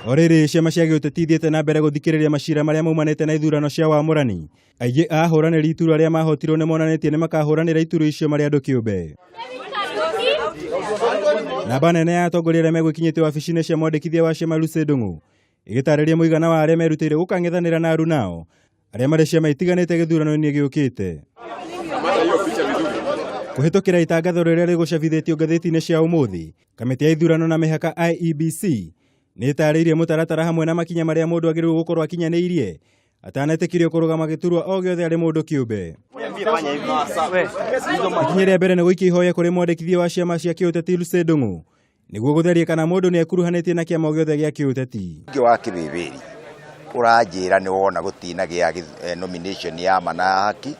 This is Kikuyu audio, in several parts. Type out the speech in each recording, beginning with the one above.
O rĩrĩ ciama cia gĩũteti ithiĩte na mbere gũthikĩrĩria macira marĩa maumanĩte na ithurano cia wamũrani, aingĩ a ahũranĩri iturwa arĩa mahotirwo nĩ monanĩtie nĩ makahũranĩra iturwa icio marĩ andũ kĩũmbe. Namba nene ya atongoria arĩa megwĩkinyĩtie wabici-inĩ cia mwandĩkithia wa ciama Lucy Ndung'u ĩgĩtarĩria mũigana wa arĩa merutĩire gũkang'ethanĩra na arunao arĩa marĩ ciama itiganĩte gĩthurano-inĩ gĩũkĩte. Kũhĩtũkĩra itangatho rĩrĩa rĩgũcabithĩtio ngathĩti-inĩ cia ũmũthĩ, kamĩtĩ ya ithurano na mĩhaka IEBC nĩ ĩtarĩirie mũtaratara hamwe na makinya marĩa mũndũ agĩrĩirwo gũkorwo akinyanĩirie atanetĩkĩrio kũrũgama gĩturwa o gĩothe arĩ mũndũ kĩũmbe. Ikinya rĩa mbere nĩ gũikia ihoya kũrĩ mwandĩkithia wa ciama cia kĩũteti Lucy Ndung'u nĩguo gũtheria kana mũndũ nĩ ekuruhanĩtie na kĩama o gĩothe gĩa kĩũteti. Mũingĩ wa Kĩbĩbĩri ũranjĩra nĩ wona gũtinagĩa nomination ya ma na ya haki,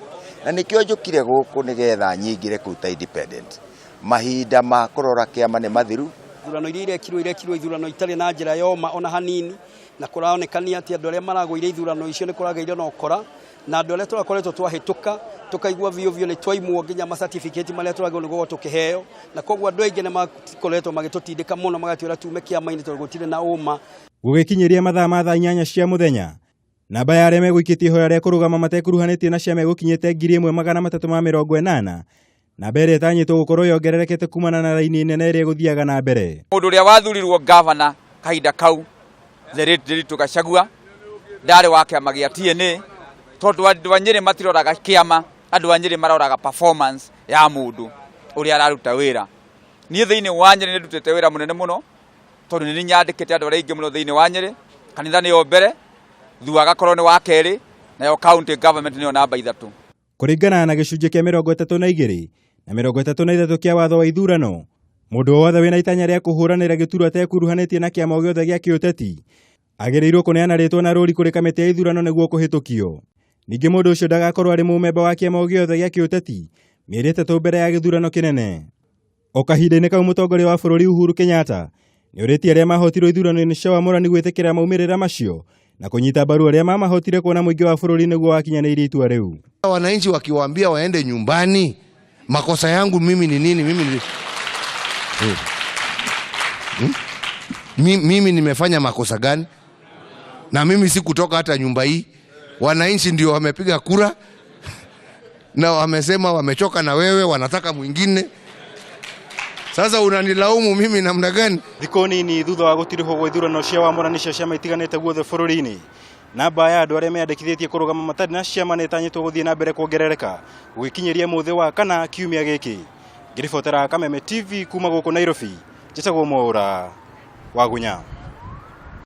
na nĩkĩo njũkire gũkũ nĩgetha nyingĩre kũu ta independent. Mahinda ma kũrora kĩama nĩ mathiru. Ithurano iria irekirwo irekirwo ithurano itarĩ na njĩra ya ũma ona hanini, na kũraonekania atĩ andũ arĩa maragũire ithurano icio nĩ kũragĩire na ũkora, na andũ arĩa tũrakoretwo twahĩtũka tũkaigua biũ biũ nĩ twaimwo nginya ma certificate marĩa tũragĩrĩirwo nĩ gũkorwo tũkĩheo, na koguo andũ aingĩ nĩ makoretwo magĩtũtindĩka mũno magatwĩra tume kĩama-inĩ tondũ gũtirĩ na ũma. Gũgĩkinyĩria mathaa ma thaa 8 cia mũthenya, namba ya arĩa megũikĩtie ihoya rĩa kũrũgama matekuruhanĩtie na ciama ĩgũkinyĩte 1380, namba ĩrĩa ĩtanyĩtwo gũkorwo yongererekete kumana na raini nene ĩrĩa ĩgũthiaga na mbere. Mũndũ ũrĩa wathurirwo gavana kahinda kau the late Ndiritu Gachagua ndarĩ wa kĩama gĩa TNA, tondũ andũ a Nyĩrĩ matiroraga kĩama, andũ a Nyĩrĩ maroraga performance ya mũndũ ũrĩa araruta wĩra. Niĩ thĩinĩ wa Nyĩrĩ nĩ ndutĩte wĩra mũnene mũno, tondũ nĩ nyandĩkĩte andũ arĩa aingĩ mũno thĩinĩ wa Nyĩrĩ, kanitha nĩyo mbere, thua agakorwo nĩ wa kerĩ, nayo county government nĩyo namba 3. Kũringana na gĩcunjĩ kĩa 32 na 33 kĩa watho wa ithurano, mũndũ o wothe wĩna itanya rĩa kũhũranĩra gĩturwa atekuruhanĩtie na kĩama o gĩothe gĩa kĩũteti agĩrĩirwo kũneana rĩtwa na rũri kũrĩ kamĩtĩ ya ithurano nĩguo kũhĩtũkio. Ningĩ mũndũ ũcio ndagakorwo arĩ mũmemba wa kĩama o gĩothe gĩa kĩũteti mĩeri 3 mbere ya gĩthurano kĩnene. O kahinda-inĩ kau mũtongoria wa bũrũri Uhuru Kenyatta nĩ ũrĩtie arĩa mahotirwo ithurano-inĩ cia wamũrani gwĩtĩkĩra maumĩrĩra macio na kũnyita mbaru arĩa mamahotire kuona mũingĩ wa bũrũri nĩguo wakinyanĩirie itua rĩu. Wananchi wakiwaambia waende nyumbani, makosa yangu mimi ni nini? Mimi ni... Mimi nimefanya makosa gani? Na mimi sikutoka hata nyumba hii. Wananchi ndio wamepiga kura na wamesema wamechoka na wewe, wanataka mwingine. Sasa unanilaumu mimi namna gani? Thikũ nini thutha wa gũtirihwo gwa ithurano cia wamũrani cia ciama itiganĩte guothe bũrũri-inĩ, namba ya andũ arĩa meyandĩkithĩtie kũrũgama matarĩ na ciama nĩ ĩtanyĩtwo gũthiĩ na mbere kuongerereka gũgĩkinyĩria mũthĩ wa kana kiumia gĩkĩ. Ngĩribotera Kameme TV kuma gũkũ Nairobi, njĩtagwo Mwaũra wa Gunya.